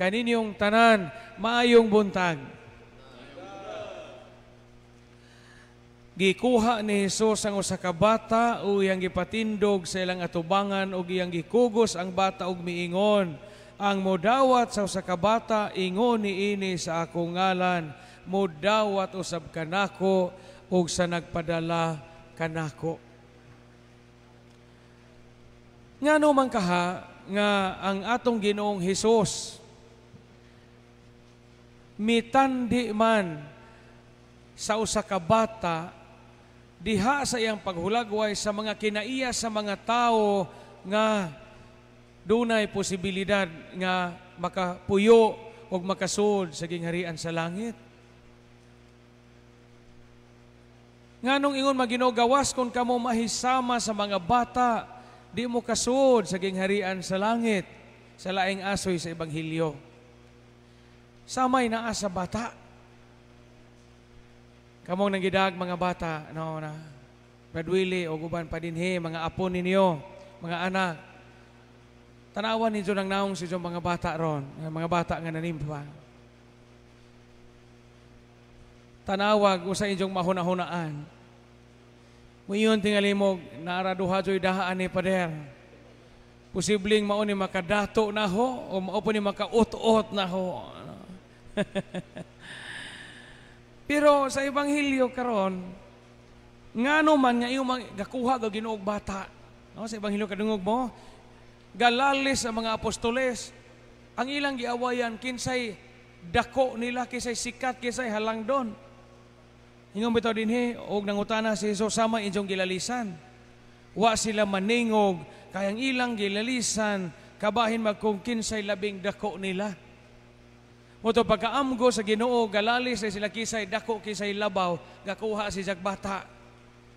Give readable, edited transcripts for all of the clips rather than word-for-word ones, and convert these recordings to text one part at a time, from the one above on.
Kaninyong tanan, maayong buntag. Gikuha ni Hesus ang usa ka bata ug iyang gipatindog sa ilang atubangan ug iyang gikugos ang bata ug miingon, "Ang modawat sa usa ka bata ingon niini sa akong ngalan, modawat usab kanako ug sa nagpadala kanako." Ngano man kaha nga ang atong Ginoong Hesus mitandi man sa usa ka bata diha sa iyang paghulagway sa mga kinaiya sa mga tao nga dunay posibilidad nga makapuyo o makasud sa gingharian sa langit? Nganong ingon Maginoo, "Gawas kon kamo mahisama sa mga bata, di mo kasud sa gingharian sa langit," sa laing asoy sa Ebanghelyo? Samay naa sa bata. Kamong nanggidag mga bata, no, na Brad Willie o guban pa dinhi, mga apo ninyo, mga anak. Tanawan ninyo ng naong sa inyong mga bata ron, mga bata nga nanimpa. Tanawag usa inyong mahuna-hunaan. Muyon tingali mo, naaraduha joy dahaan ni pader. Posibleng mao ni makadato na ho, o mao po ni makaut-ut na ho. Pero sa Ebanghelyo karon, ngano man nga iyong gakuha ga Ginoo og bata. No, sa Ebanghelyo kadungog mo, galalis ang mga apostoles. Ang ilang giawayan kinsay dako nila, kinsay sikat, kinsay halangdon. Ingon bitaw dinhi og nangutana si Jesus sama inyong gilalisan. Wa sila maningog kay ang ilang gilalisan kabahin magkung kinsay labing dako nila. Moto pagkaamgo sa Ginoo, galalis ay sila kisay dako, kisay labaw, gakuha si jag bata,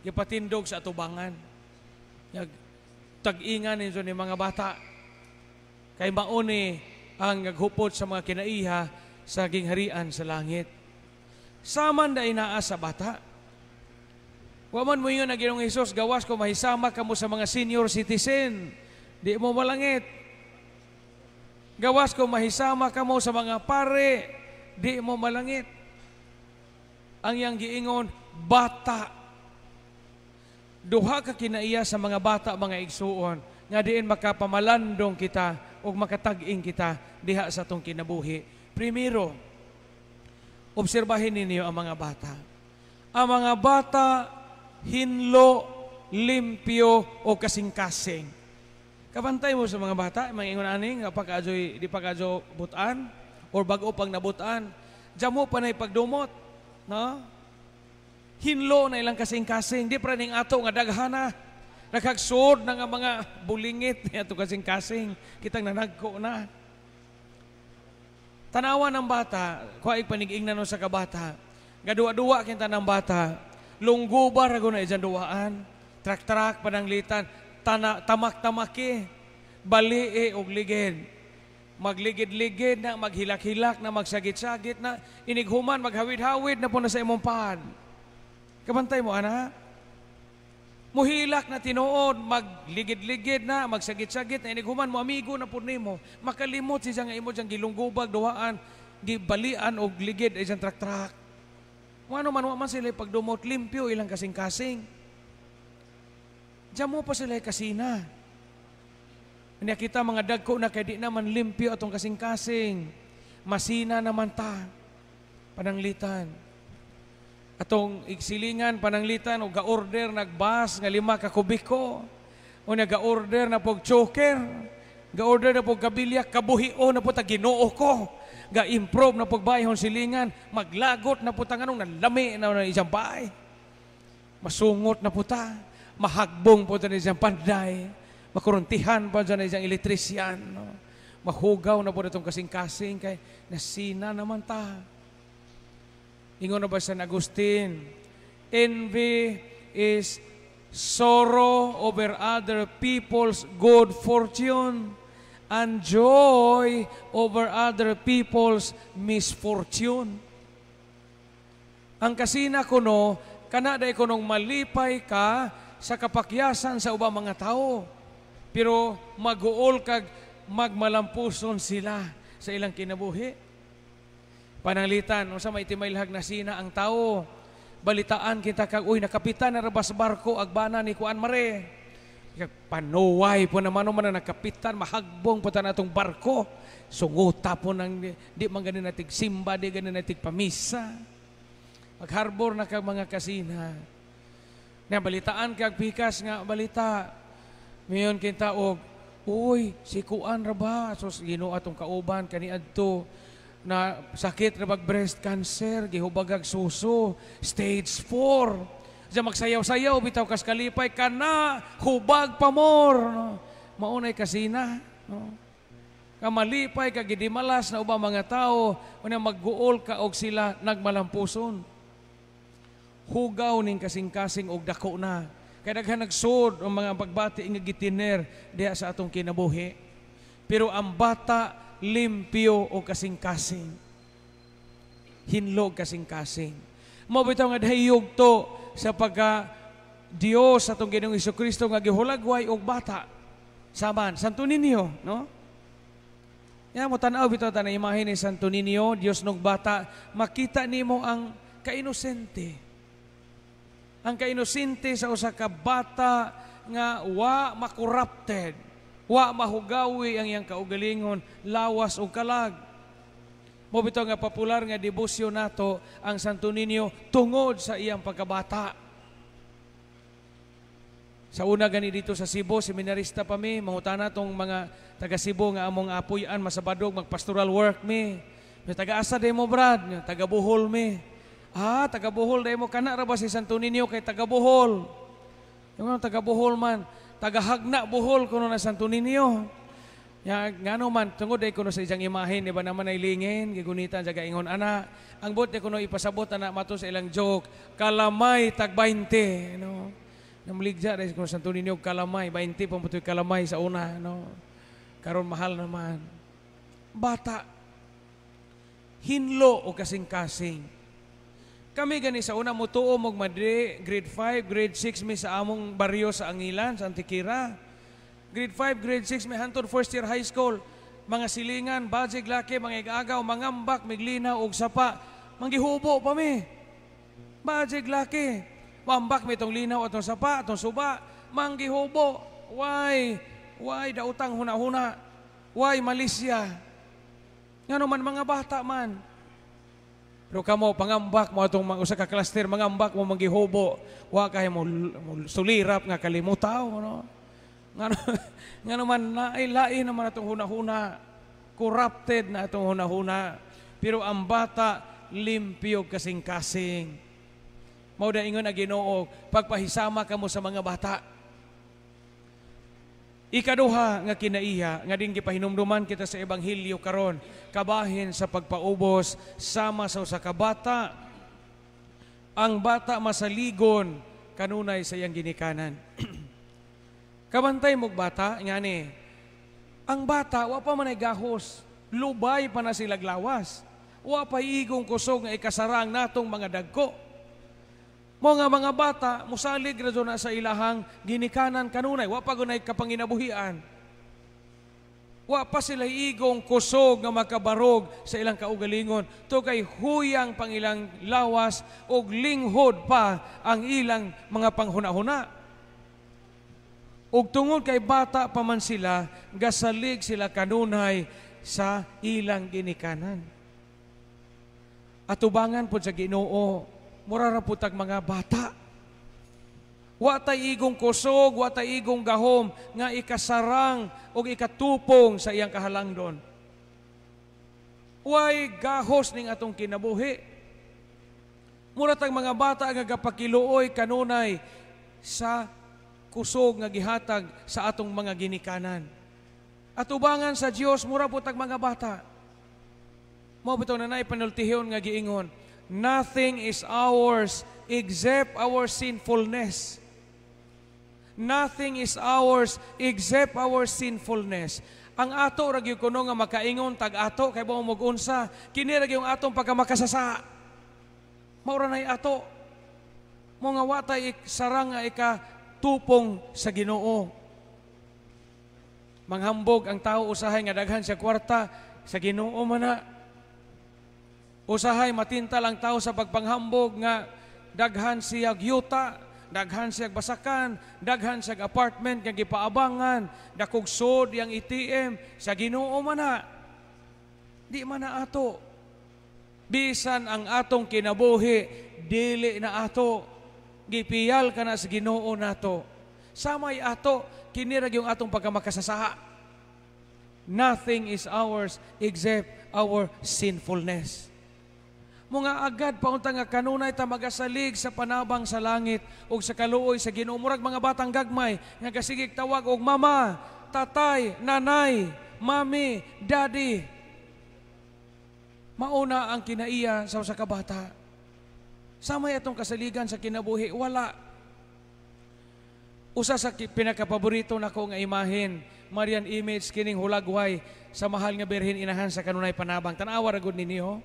gipatindog sa atubangan. Tag-ingan ninyo ni mga bata. Kay mauni ang naghupot sa mga kinaiha sa gingharian sa langit. Saman da inaa sa bata. Wa man mo ingon ang Ginoong Hesus, "Gawas ko mahisama kamo sa mga senior citizen, di mo malangit. Gawas ko mahisama kamo sa mga pare, di mo malangit." Ang iyang giingon, bata. Duha ka kinaiya sa mga bata, mga igsuon, nga diin makapamalandong kita o makatag-ing kita diha sa atong kinabuhi. Primero, obserbahin ninyo ang mga bata. Ang mga bata, hinlo, limpyo o kasing-kasing. Kabantay mo sa mga bata, mga ingon ani nga pagkaadyo'y di pa kaadyo butan or bago pang nabutan, jamo pa na pagdumot, no? Hinlo na ilang kasing-kasing, di pa ning ato nga daghana. Nakagsud na nga mga bulingit ni ato kasing-kasing, kitang nanagko na. Tanawa ng bata, kuha panig-ingnan no sa kabata. Gaduwa-duwa kinta ng bata, lunggubar rago na iyan duwaan, trak-trak pananglitan, tamak-tamaki, bali og ligid. Magligid-ligid na, maghilak-hilak na, magsagit-sagit na, inighuman, maghawid-hawid na po na sa imong pad. Kabantay mo, ana? Muhilak na tinuod, magligid-ligid na, magsagit-sagit na, inighuman mo, amigo na po nimo. Makalimot siya nga imo diyang gilunggubag, duwaan, gibalian og ligid ay diyang trak-trak. Ano man, wa man sila pagdumot, limpyo ilang kasing-kasing. Diyan mo pa sila kasina. Hindi kita mga dagko na kay di naman limpyo atong kasing-kasing. Masina naman ta. Pananglitan. Atong igsilingan pananglitan o ga-order nagbas nga 5 ka kubiko. O naga-order na pog choker. Ga-order na pog kabilya, kabuhio na po ta Ginoo ko. Ga-improve na pog bayhon silingan, maglagot na po ta nganong nalami na na isang bahay. Masungot na po ta. Mahagbong po ta na isang panday. Makuruntihan pa dyan na isang elektrisyan. No? Mahugaw na po na itong kasing-kasing kay nasina naman ta. Ingon na ba San Agustin, envy is sorrow over other people's good fortune and joy over other people's misfortune. Ang kasina kuno, kana day kunong malipay ka sa kapakyasan sa ubang mga tao. Pero mag-uol kag magmalampuson sila. sa ilang kinabuhi. Pananglitan, unsa may timailhag na sina ang tao. Balitaan kita kag, "Uy, nakapitan na ra ba sa barko agbana ni kuan mare?" Panuway po naman man na nakapitan, mahagbong po ta natong barko. Sunguta po nang di man ganin natig simba, di ganin natig pamisa. Magharbor na kag mga kasina. Na balitaan kag pikas nga balita. Mayon kita og, "Uy, si kuan ra ba?" So Ginoo, atong kauban kaniadto na sakit ra bag breast cancer, gihubagag suso, stage 4. Diyan magsayaw-sayaw bitaw kas kalipay kana hubag pa more. No? Maunay kasina, no? Kamalipay ka gidimalas na ubang mga tao, unya magguol ka og sila nagmalampuson. Hugaw ning kasing-kasing og dako na. Kay daghan nagsud ang mga pagbati nga gitiner diha sa atong kinabuhi. Pero ang bata limpyo o kasing-kasing. Hinlog kasing-kasing. Mao bitaw nga dahiyog to sa pagka Dios atong Ginoong Kristo nga gihulagway og bata. Saban, Santo Niño, no? Ya mo tan-aw bitaw ta na imahe ni Santo Niño, Dios nog bata, makita nimo ang kainosente. Ang kainosente sa usa ka bata nga wa makorrupted, wa mahugawi ang iyang kaugalingon, lawas ug kalag. Mo bitaw nga popular nga debosyon nato ang Santo Niño tungod sa iyang pagkabata. Sa una gani dito sa Cebu, seminarista pa mi, mangutana tong mga taga Cebu nga among apuyan, masabadog, magpastoral work mi. May taga-asa mo, Brad? Taga Bohol mi. "Ah, taga Bohol day mo, kana ra ba si Santo Niño kay taga Bohol?" Yung taga Bohol man, taga Hagna Bohol kuno na Santo Niño. Ya, ngano man tungod ay kuno sa isang imahe, di ba naman ay lingin, gigunitan sa gaingon ana. Ang buot kuno ipasabot ana mato sa ilang joke, kalamay tag 20, no. Namaligya dahil kuno Santo Niño kalamay, 20 pa mo kalamay sa una, no. Karon mahal naman. Bata hinlo o kasing-kasing. Kami gani sa una mutuo mog Madrid, grade 5, grade 6 mi sa among baryo sa Angilan, sa Antikira. Grade 5, grade 6 may hantod first year high school. Mga silingan, bajig laki, mga igagaw, mangambak, miglinaw og sapa. Manggihubo pa mi. Bajig laki. Mambak mi itong linaw atong sapa, atong suba. Manggihubo. Why? Why dautang huna-huna? Why malisya? Ngano man mga bata man. Pero kamo pangambak mo atong mga usa ka cluster, mangambak mo, manggihubo, wa kay mo sulirap nga kalimutaw, no? Ngano man naay naman atong huna-huna, corrupted na atong huna-huna. Pero ang bata limpyo kasing-kasing. Mao da ingon ang Ginoo, pagpahisama kamo sa mga bata. Ikaduha nga kinaiya nga din gipahinumduman kita sa ebanghelyo karon, kabahin sa pagpaubos sama sa usa ka bata: ang bata masaligon kanunay sa iyang ginikanan. Kabantay mog bata ngani, ang bata wa pa man ay gahos, lubay pa na sila lawas. Wa pa igong kusog nga ikasarang natong mga dagko. Mo nga mga bata musalig ra na sa ilahang ginikanan kanunay, wa pa gunay kapanginabuhian. Wa pa sila igong kusog nga makabarog sa ilang kaugalingon. To kay huyang pang ilang lawas og linghod pa ang ilang mga panghuna-huna. Ug tungod kay bata pa man sila, gasalig sila kanunay sa ilang ginikanan. Atubangan po sa Ginoo, mura ra pud tag mga bata. Wa tay igong kusog, wa tay igong gahom nga ikasarang o ikatupong sa iyang kahalangdon. Way gahos ning atong kinabuhi. Mura tag mga bata nga gapakiluoy kanunay sa kusog nga gihatag sa atong mga ginikanan. Atubangan sa Dios, mura po tag mga bata. Mao bitaw na naay panultihon nga giingon, "Nothing is ours except our sinfulness. Nothing is ours except our sinfulness." Ang ato ra gyud kuno nga makaingon tag ato kay mo unsa, kini ra gyud atong pagkamakasasa. Mao ra nay ato. Mo nga wa tay sarang nga ikatupong sa Ginoo. Manghambog ang tao usahay nga daghan siya kwarta, Sa Ginoo man na. Usahay matintal ang tao sa pagpanghambog nga daghan siyag yuta, daghan siyag basakan, daghan siyag apartment nga gipaabangan, dakog sod yang ATM, sa Ginoo man na. Di man na ato. Bisan ang atong kinabuhi, dili na ato. Gipiyal ka na sa Ginoo nato. Samay ato, kini ra yung atong pagkamakasasaha. Nothing is ours except our sinfulness. Mga agad paunta nga kanunay ta magasalig sa panabang sa langit ug sa kaluoy sa Ginoo, murag mga batang gagmay nga gasigig tawag og mama, tatay, nanay, mami, daddy. Mauna ang kinaiya sa usa ka bata. Samay atong kasaligan sa kinabuhi, wala. Usa sa pinakapaborito nako nga imahen, Marian image, kining hulagway sa Mahal nga Birhen Inahan sa Kanunay Panabang. Tan-awa ra gud ninyo.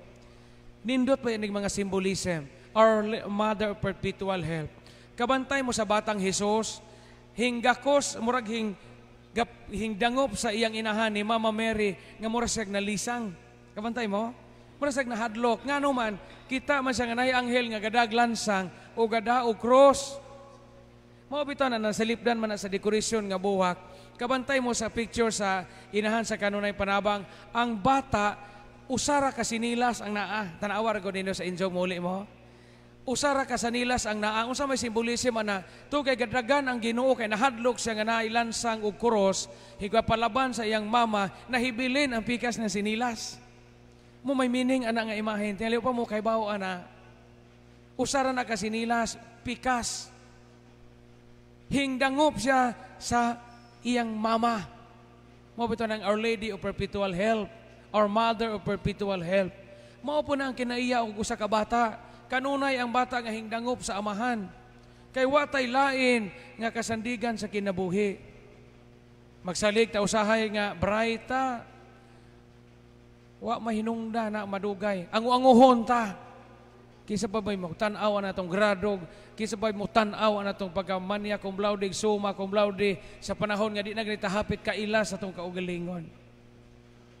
Nindot pa ining mga symbolism. Our Mother of Perpetual Help. Kabantay mo sa batang Jesus, hinggakos, murag hingdangop sa iyang inahan ni Mama Mary, nga murag siya nalisang. Kabantay mo? Murag siya nahadlok. Ngano man, kita man siya nga naay anghel nga gadag lansang o gada og cross. Mao bitaw na nasalipdan man na sa decoration nga buhak. Kabantay mo sa picture sa Inahan sa Kanunay Panabang, ang bata usara ka sinilas ang naa. Tan-awa ra gud ninyo sa injo muli mo. Usara ka sinilas ang naa. Unsa may symbolism ana? Tugay gadragan ang Ginoo kay nahadlok siya nga naay lansang og cross, higwa palaban sa iyang mama, nahibilin ang pikas ng sinilas. Mo may meaning ana nga imahen. Tingali pa mo kay bawo ana. Usara na ka sinilas, pikas. Hingdangop siya sa iyang mama. Mao bitaw ng Our Lady of Perpetual Help, Our Mother of Perpetual Help. Mao po na ang kinaiya og usa ka bata. Kanunay ang bata nga hingdangop sa amahan. Kay watay lain nga kasandigan sa kinabuhi. Magsalig ta usahay nga brighta. Wa mahinungda na madugay. Angu-anguhon ta. Kinsa pa ba'y mo tan-aw na atong grado, kinsa pa mo tan-aw na atong pagkamanya cum laude, summa cum laude sa panahon nga di na ganita hapit kaila sa atong kaugalingon.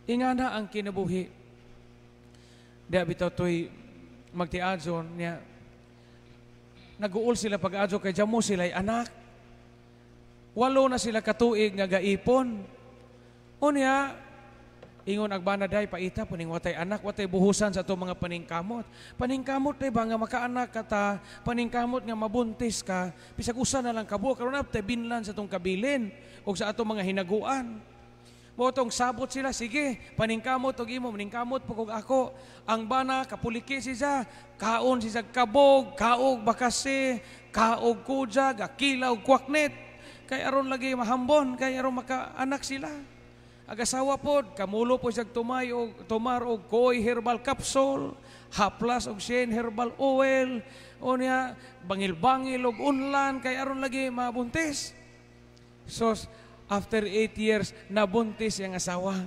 Ingana ang kinabuhi. Di bitaw to'y magtiadson niya. Naguol sila pag-adyo kay jamo sila anak. 8 na sila katuig nga gaipon. Unya, ingon agbana, "Day, paita puning watay anak, watay buhusan sa atong mga paningkamot. Paningkamot day ba nga makaanak ka ta, paningkamot nga mabuntis ka, bisag usa na lang kabuok, karon na binlan sa atong kabilin ug sa atong mga hinaguan." Mao tong sabot sila, "Sige, paningkamot og imo, paningkamot po kog ako." Ang bana kapuliki siya, kaon siya kabog, kaog bakase, kaog kudya, gakilaw kwaknet. Kay aron lagi mahambon, kay aron makaanak sila. Agasawa pod, kamulo po siya tumay og tumar og Koi herbal capsule, haplas og Shane herbal oil, o niya bangil-bangil og unlan kay aron lagi mabuntis. So after 8 years, nabuntis yung asawa.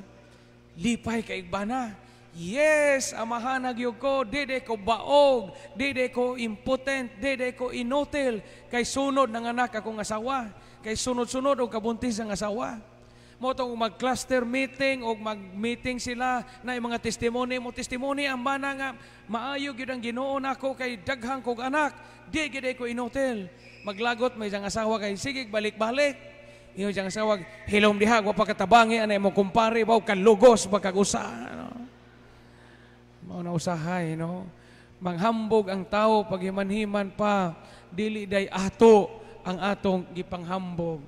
Lipay kay bana. "Yes, amahan gyud ko, dili ko baog, dili ko impotent, dili ko inutil, kay sunod ng anak akong asawa, kay sunod-sunod og kabuntis ang asawa." Mo tong mag-cluster meeting o mag-meeting sila na yung mga testimony mo, testimony ang bana nga maayo gyud ang Ginoo nako kay daghang kog anak, di gyud ko inutil. Maglagot may isang asawa kay sige balik-balik. Iyo siyang asawa, "Hilom diha, wa pa katabangi anay mo kumpare ba kalugos ba kag usa." No? Mao na usahay, no? Manghambog ang tao paghiman-himan pa, dili day ato ang atong gipanghambog.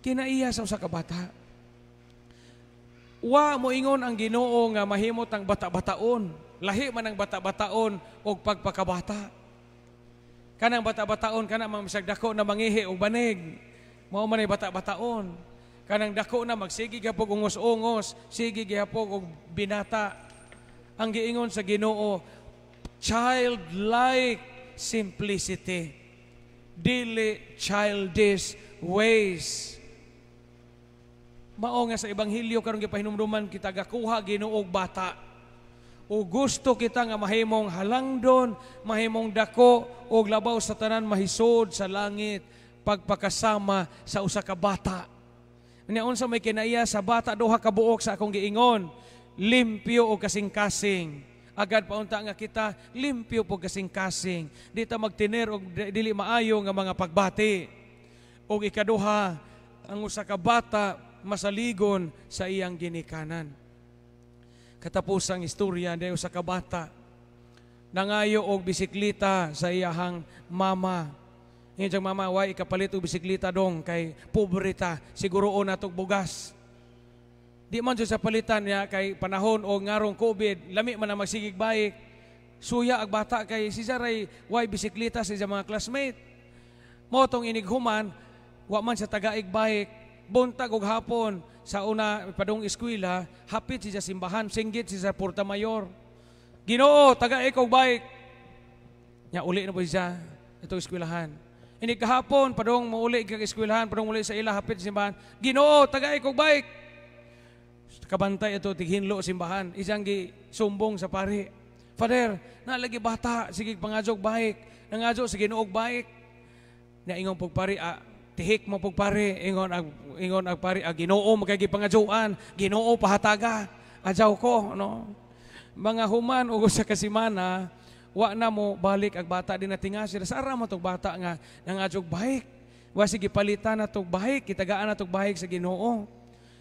Kinaiya sa usa ka bata. Wa mo ingon ang Ginoo nga mahimot ang bata-bataon. Lahi man ang bata-bataon og pagpakabata. Kanang bata-bataon kana mga bisag dako na mangihi og banig. Mao man ay bata-bataon. Kanang dako na magsige gihapon ungos-ungos, sige gihapon og binata. Ang giingon sa Ginoo, childlike simplicity. Dili childish ways. Mao nga sa ebanghelyo karon gipahinumduman kita, gakuha Ginoo og bata. O gusto kita nga mahimong halangdon, mahimong dako og labaw sa tanan mahisod sa langit pagpakasama sa usa ka bata. Nya unsa may kinaiya sa bata, duha ka buok sa akong giingon, limpyo o kasing-kasing. Agad pa unta nga kita limpyo po kasing-kasing. Di ta magtiner og dili maayo nga mga pagbati. Og ikaduha, ang usa ka bata masaligon sa iyang ginikanan. Katapusang istorya di usa ka bata nangayo og bisikleta sa iyahang mama. Ingon siyang mama, "Way ikapalit og bisikleta dong kay pobre ta, siguro na tog bugas." Di man siya sa palitan niya kay panahon o ngarong COVID, lami man ang magsigig bike. Suya ag bata kay si Saray way bisikleta sa iyang mga classmate. Mao tong inighuman, wa man sa tagaig bike, buntag og hapon sa una padung eskwela, hapit siya sa simbahan, singgit siya sa Porta Mayor. "Ginoo, tagaig og bike." Nya uli na po siya itong eskwelahan. Inig kahapon, padung mauli kag eskwelahan, padung uli sa ila, hapit sa simbahan. "Ginoo, tagaig og bike." Kabantay ito, tighinlo simbahan. Isang gi sumbong sa pari. "Father, nalagi bata, sige pangadjog bike. Nangadyo sa Ginoo og bike." Na ingon pug pari, "Ah, tihik mo pug pari." Ingon ag pari, "Ah, Ginoo makay gipangadyoan, Ginoo pahataga. Adyaw ko," no. Mga human og usa ka semana, wa na mo balik ag bata, di na tinga sila. Sara mo tog bata nga nangadjog bike. Wa sige palitan na tog bike, kitagaan na tog bike sa Ginoo.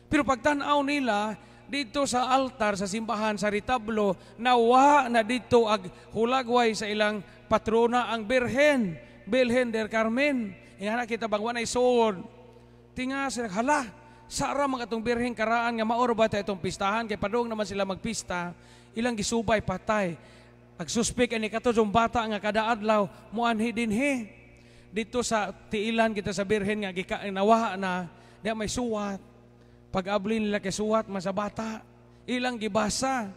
Pero pagtan-aw nila dito sa altar sa simbahan sa retablo, nawa na dito ag hulagway sa ilang patrona ang Birhen, Birhen del Carmen. Ingana kita bang wa nay suod. Tinga sila, hala, sara mga atong Birhen karaan nga maor ba ta itong pistahan kay padung naman sila magpista, ilang gisubay patay. Ag suspek ani kato yung bata nga kada adlaw moanhi dinhi. Dito sa tiilan kita sa Birhen nga gika, nawa na di may suwat. Pag-abli nila kay suwat man sa bata, ilang gibasa.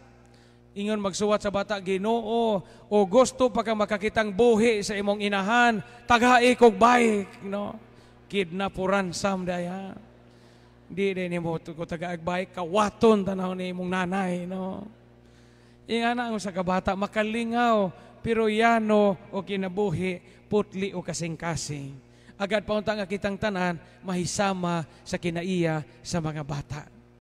Ingon magsuwat sa bata, "Ginoo, o gusto pa ka makakitang buhi sa imong inahan, tagai kog bike," no. Kidnap for ransom daya. Di din nimo ko tagaag bike, kawaton tanaw ni imong nanay, no. Ingana ang sa kabata makalingaw pero yano o kinabuhi putli o kasing-kasing. Agad pa unta nga kitang tanan mahisama sa kinaiya sa mga bata.